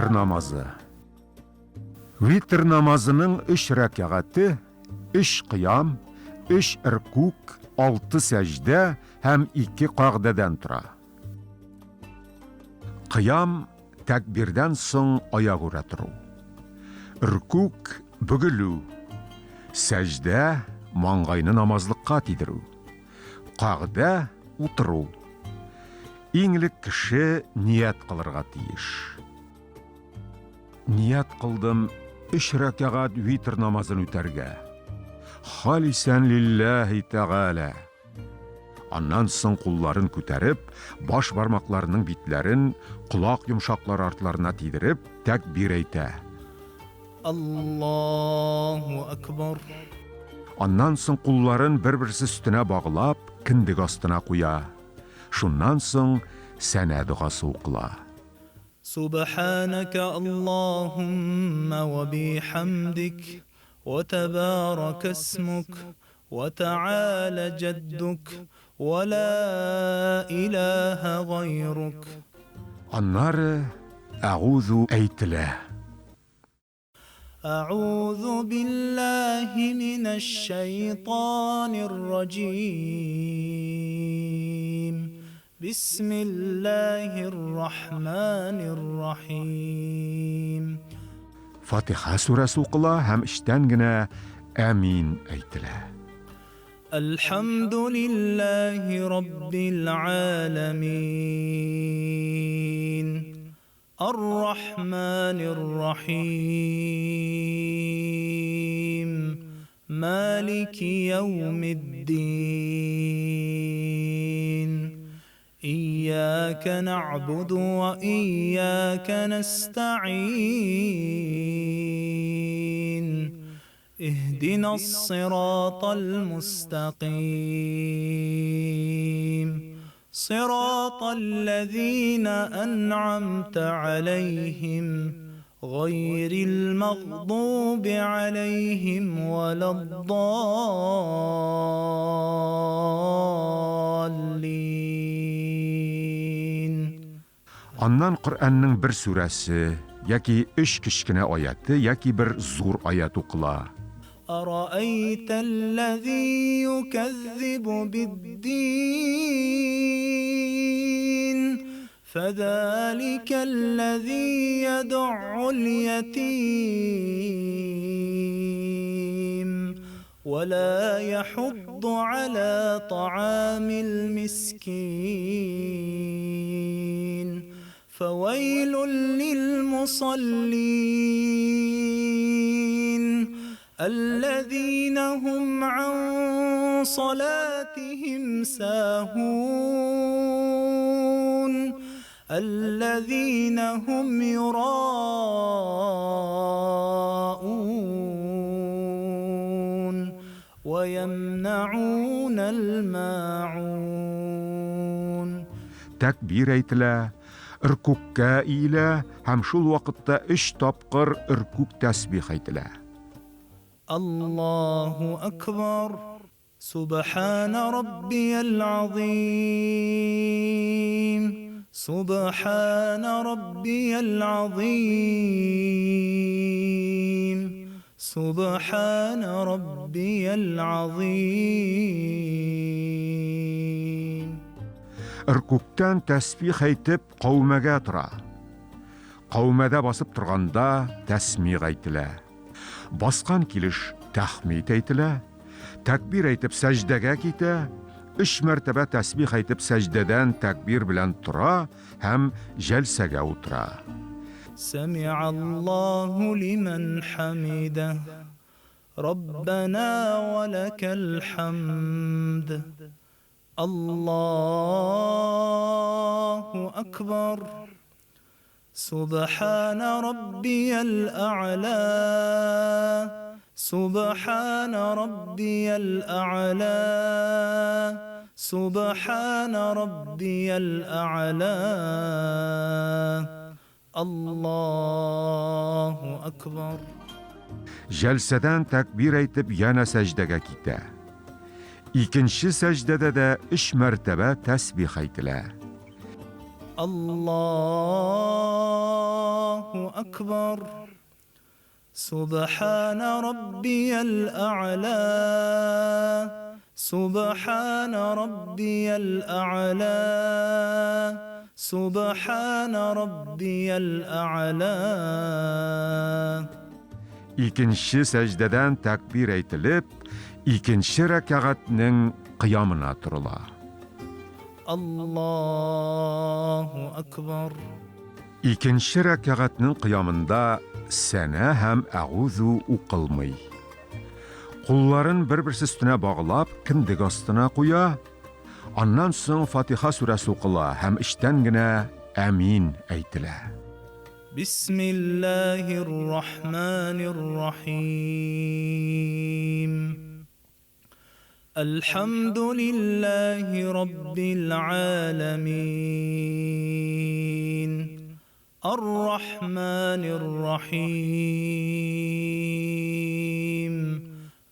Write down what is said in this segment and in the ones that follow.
Витр намазы. Витр намазының өч рәкәгате, өч кыям, өч ркүк, алты сәҗдә һәм ике кагъдәдән тора. Кыям, тәкбирдән соң аягүрә тору. Ркүк, бөгелү. Сәҗдә, маңгайны намазлыкка тидерү. Кагъдә, утыру. Иң элек кеше ният кылырга тиеш. Ният кылдым өч рәкәгать витр намазын үтәргә. Халисән лилләһи тәгалә. Аннан соң кулларын күтәреп, баш бармакларының битләрен колак йомшаклары артларына тидереп, тәкбир әйтә. Аллаһу акбар. Аннан соң кулларын бер-берсе өстенә баглап, кендек астына куя. Шуннан соң сәнә догасы укыла. Субханәкә Аллаһуммә вә бихәмдик, вә тәбарәкә исмүк, вә тәгалә җәддүк, вә лә иләһә гайрук. Аннары Әгузу әйтелә. Әгузу биллаһи минәш-шәйтанир раҗим. Бисмиллаһир рахманир рахим. Фатиха сүрәсе укыла һәм эчтән генә Әмин әйтелә. Әлхәмдүлиллаһи раббил галәмин. Ар-Рахманир Рахим. Малики яумиддин. Ияка нәгъбуду ва ияка нәстәгыйн. Иһдинас-сиратал мустәкыйм. Сиратал ләзина әнъамта галәйһим, гайрил мәгъдуби галәйһим вәләд-даллин. Аннан Коръәннең бер сүрәсе, яки өч кечкенә аяте яки бер зур аять укыла. Араәйтәлләзи юкәззибу биддин, фәзаликәлләзи ядъул ятим, вә лә яхудду галә таамил мискин, фәвәйлүл лил мусаллин, әлләзинә һум ан салатиһим саһун, әлләзинә һум юраун вә йәмнәунәл мәгун. Тәкбир әйтелә, ркүккә иелә һәм шул вакытта өч тапкыр ркүк тәсбих әйтелә. Аллаһу акбар, Субхана раббиял азыйм, Субхана раббиял азыйм, Субхана раббиял азыйм. Ркүктән тәсбих әйтеп, каумәгә тора. Каумәдә басып торганда тәсмигъ әйтелә. Баскан килеш тәхмид әйтелә, тәкбир әйтеп сәҗдәгә китә, өч мәртәбә тәсбих әйтеп сәҗдәдән тәкбир белән тора һәм җәлсәгә утыра. Сәми'аллаһу лимән хәмидәһ. Раббәнә вә ләкәл хәмд. Аллаһу акбар. Субхана раббиял а'ла. Субхана раббиял а'ла. Субхана раббиял а'ла. Аллаһу акбар. Җәлсәдән тәкбир әйтеп янә сәҗдәгә китә. Икенче сәҗдәдә дә өч мәртәбә тәсбих әйтелә. Аллаһу акбар. Субхана раббиял а'ла. Субхана раббиял а'ла. Субхана раббиял а'ла. Икенче сәҗдәдән тәкбир әйтелеп, икенче рәкәгатьнең кыямына торыла. Аллаһу акбар. Икенче рәкәгатьнең кыямында сәнә һәм әгузу укылмый. Кулларын бер-берсе өстенә баглап, кендек астына куя. Аннан соң Фатиха сүрәсе укыла һәм эчтән генә Әмин әйтелә. Бисмиллаһир рахманир рахим. Әлхәмдүлиллаһи раббил аламин. Ар-рахманир рахим.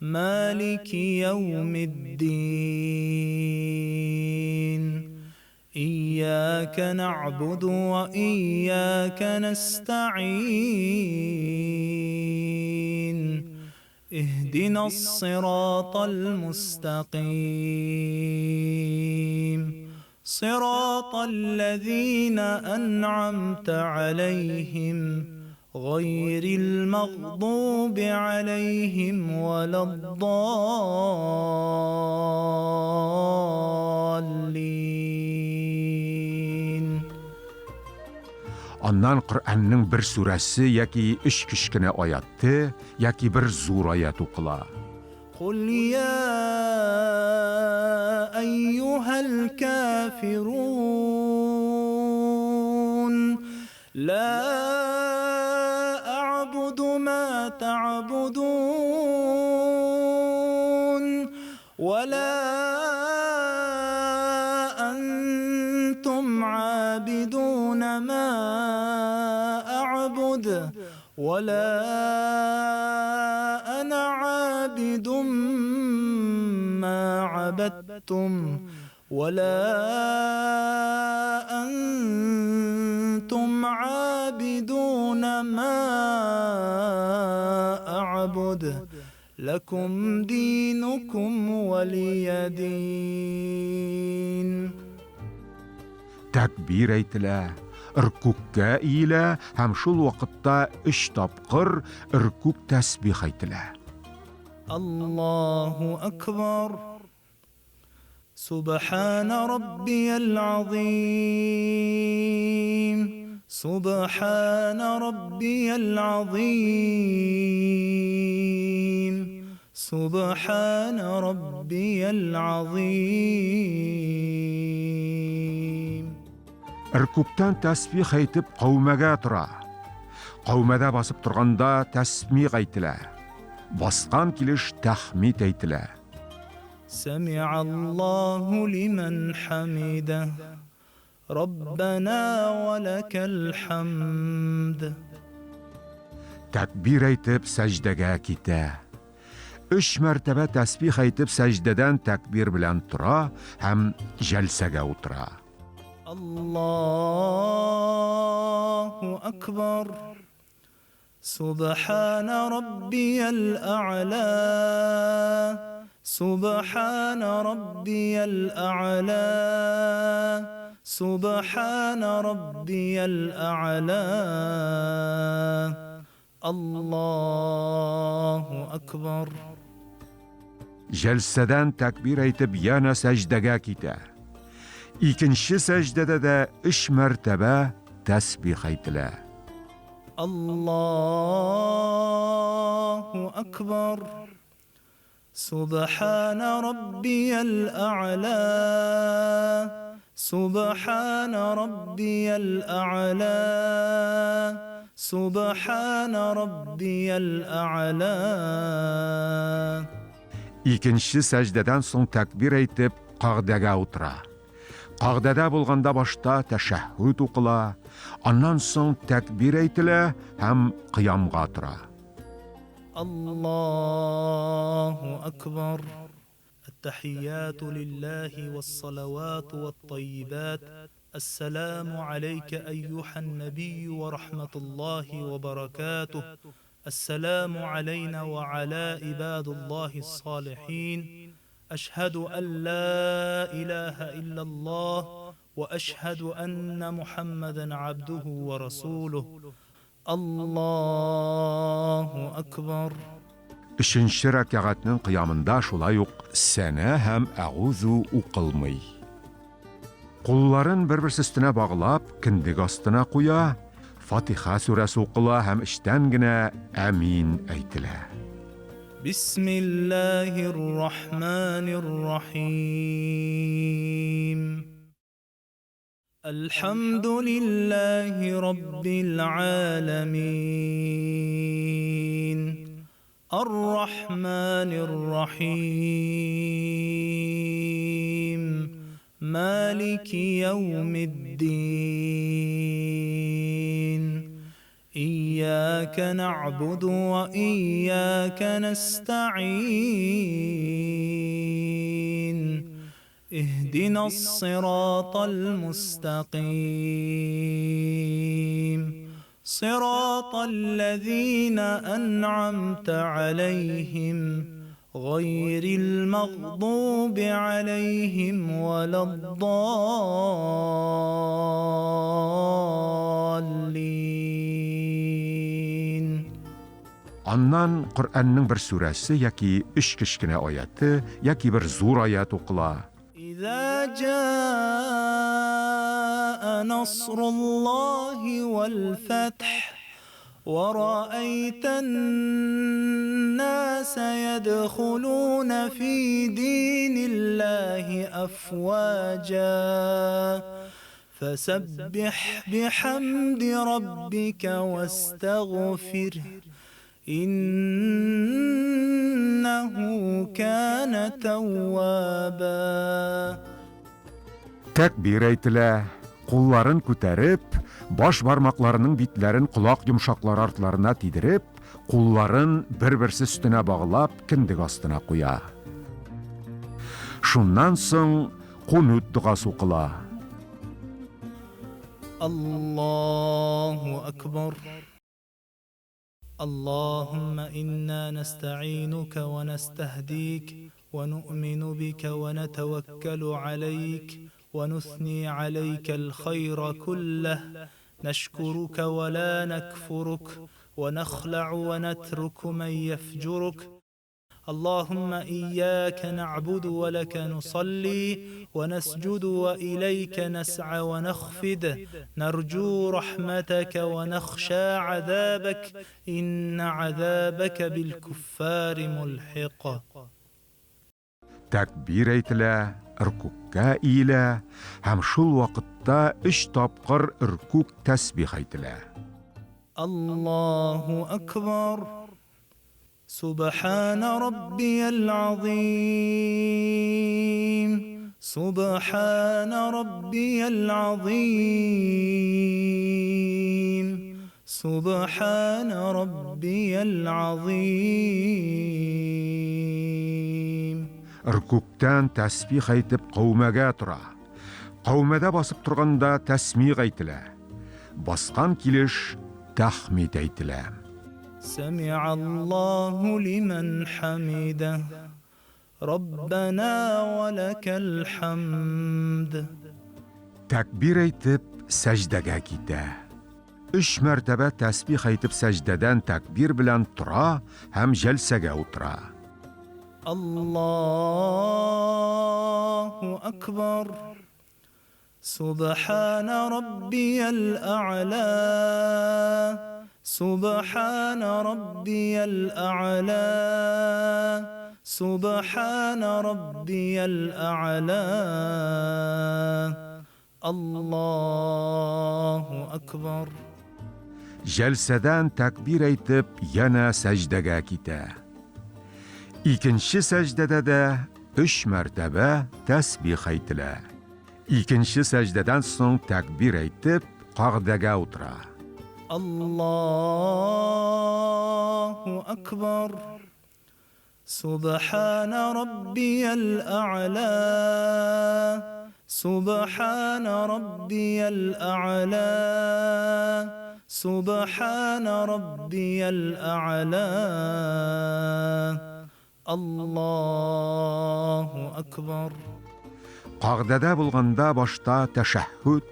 Малики яумиддин. Ияка нәгъбуду ва ияка нәстәгыйн. Иһдина ас-сиратал мустакыйм. Сиратал ләзина ән'амта аләйһим, гайрил мәгъдуби аләйһим вәләд-даллин. Аннан Коръәннең бер сүрәсе яки өч кечкенә аяте яки бер зур аят укыла. Кул я әйюһәл кафирун, ла әгъбуду ма тәгъбудун, ва ла әнтум габидун ма әгъбуд, ва ла әнә габидун ма габадтум, ва ла әнтум габидун ма әгъбуд, ләкум динукум валия дин. Тәкбир әйтелә, ркүккә иелә һәм шул вакытта өч тапкыр ркүк тәсбих әйтелә. Аллаһу акбар. Субхана раббиял азим. Субхана раббиял азим. Субхана раббиял азим. Ркүктән тәсбих әйтеп каумәгә тора. Каумәдә басып торганда тәсмих әйтелә. Баскан килеш тәхмид әйтелә. Сәми'аллаһу лиман хамида. Раббана ва лакал хамд. Тәкбир әйтеп сәҗдәгә китә. Өч мәртәбә тәсбих әйтеп сәҗдәдән тәкбир белән тора һәм җәлсәгә утыра. Аллаһу акбар. Субхана раббиял а'ла. Субхана раббиял а'ла. Субхана раббиял а'ла. Аллаһу акбар. Җәлсәдән тәкбир әйтеп янә сәҗдәгә китә. Икенче сәҗдәдә дә өч мәртәбә тәсбих әйтелә. Аллаһу акбар. Субхана раббиял а'ла. Субхана раббиял а'ла. Субхана раббиял а'ла. Икенче сәҗдәдән соң тәкбир әйтеп кагдәгә утыра. Кагдәдә булганда башта тәшәһһүд укыла, аннан соң тәкбир әйтелә һәм кыямга тора. Аллаһу акбар. Аттахияту лиллахи вассалавату ваттайибат. السلام عليك أيها النبي ورحمة الله وبركاته. السلام علينا وعلى عباد الله الصالحين. أشهد أن لا إله إلا الله وأشهد أن محمدا عبده ورسوله. الله أكبر. Өченче рәкәгатьнең кыямында шулай ук сәнә һәм әгузу укылмый. Кулларын бер-берсе өстенә баглап, кендек астына куя, Фатиха сүрәсе укыла һәм эчтән генә әмин әйтелә. بسم الله الرحمن الرحيم. الحمد لله رب العالمين. الرحمن الرحيم. مالك يوم الدين. إياك نعبد وإياك نستعين. اهدنا الصراط المستقيم. صراط الذين أنعمت عليهم غير المغضوب عليهم ولا الضالين. Аннан Коръәннең бер сүрәсе яки өч кечкенә аяты яки бер зур аят укыла. إذا جاء نصر الله والفتح ورأيت الناس يدخلون في دين الله أفواجا فسبح بحمد ربك واستغفره إنه كان توابا. Тәкбир әйтелә, кулларын күтәреп, баш бармакларының битләрен колак йомшаклары артларына тидереп, кулларын бер-берсе өстенә баглап, кендек астына куя. Шуннан соң кунут догасы укыла. الله أكبر. اللهم إنا نستعينك ونستهديك ونؤمن بك ونتوكل عليك ونثني عليك الخير كله. نشكرك ولا نكفرك ونخلع ونترك من يفجرك. اللهم إياك نعبد ولك نصلي ونسجد وإليك نسعى ونخفد. نرجو رحمتك ونخشى عذابك إن عذابك بالكفار ملحق. Тәкбир әйтелә, ркукка иелә һәм шул вакытта өч тапкыр ркук тәсбих әйтелә. الله أكبر. سبحان ربي العظيم. سبحان ربي العظيم. سبحان ربي العظيم. Ркуктан тәсбих әйтеп каумәгә тора. Каумәдә басып торганда тәсмих әйтелә. Баскан килеш тәхмид әйтелә. سمع الله لمن حمده. ربنا ولك الحمد. Тәкбир әйтеп сәҗдәгә китә. Өч мәртәбә тәсбих әйтеп сәҗдәдән тәкбир белән тора һәм җәлсәгә утыра. الله أكبر. سبحان ربي الأعلى. سبحان ربي الأعلى. سبحان ربي الأعلى. الله أكبر. Җәлсәдән тәкбир әйтеп янә сәҗдәгә китә. Икенче сәҗдәдә дә өч мәртәбә тәсбих әйтелә. Икенче сәҗдәдән соң тәкбир әйтеп кагдәгә утыра. الله أكبر. سبحان ربي الأعلى. سبحان ربي الأعلى سبحان ربي الأعلى الله أكبر Кагдәдә булганда башта тәшәһһүд,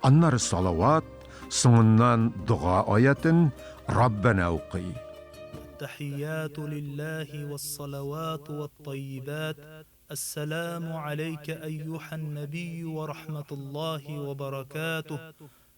аннары салават, соңыннан дога аятен Раббана укый. التحيات لله والصلوات والطيبات السلام عليك أيها النبي ورحمة الله وبركاته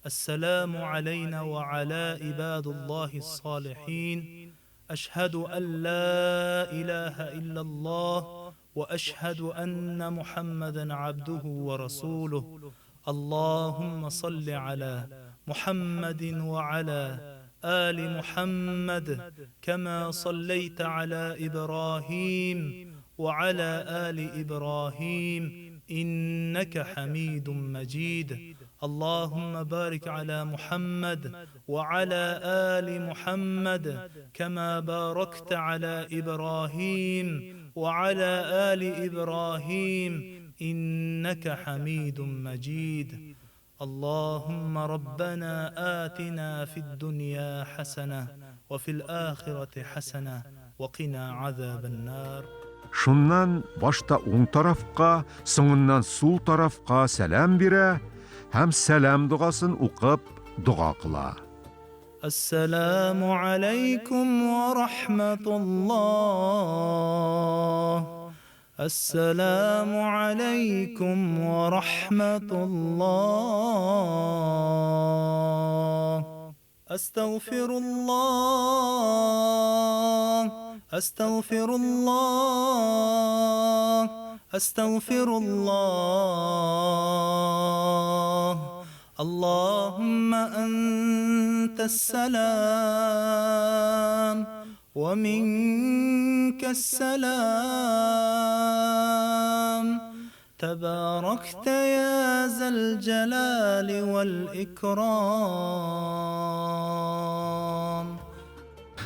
السلام علينا وعلى عباد الله الصالحين أشهد أن لا إله إلا الله وأشهد أن محمدا عبده ورسوله اللهم صل على محمد وعلى آل محمد كما صليت على إبراهيم وعلى آل إبراهيم إنك حميد مجيد اللهم بارك على محمد وعلى آل محمد كما باركت على إبراهيم وعلى آل إبراهيم إنك حميد مجيد اللهم ربنا آتنا في الدنيا حسنة وفي الآخرة حسنة وقنا عذاب النار. Шуннан башта уң тарафка, соңыннан сул тарафка сәлам бирә һәм сәлам догасын укып дога кыла. السلام عليكم ورحمة الله السلام عليكم ورحمة الله أستغفر الله أستغفر الله أستغفر الله اللهم أنت السلام ومنك السلام تباركت يا ذا الجلال والإكرام.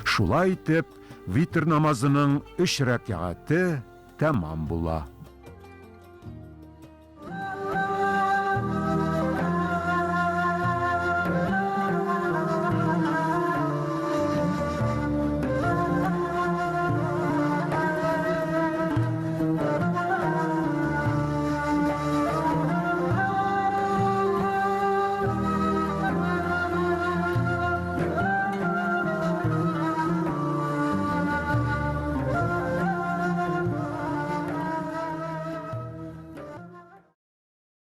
Шулай итеп, витр намазының өч рәкәгате тәмам була.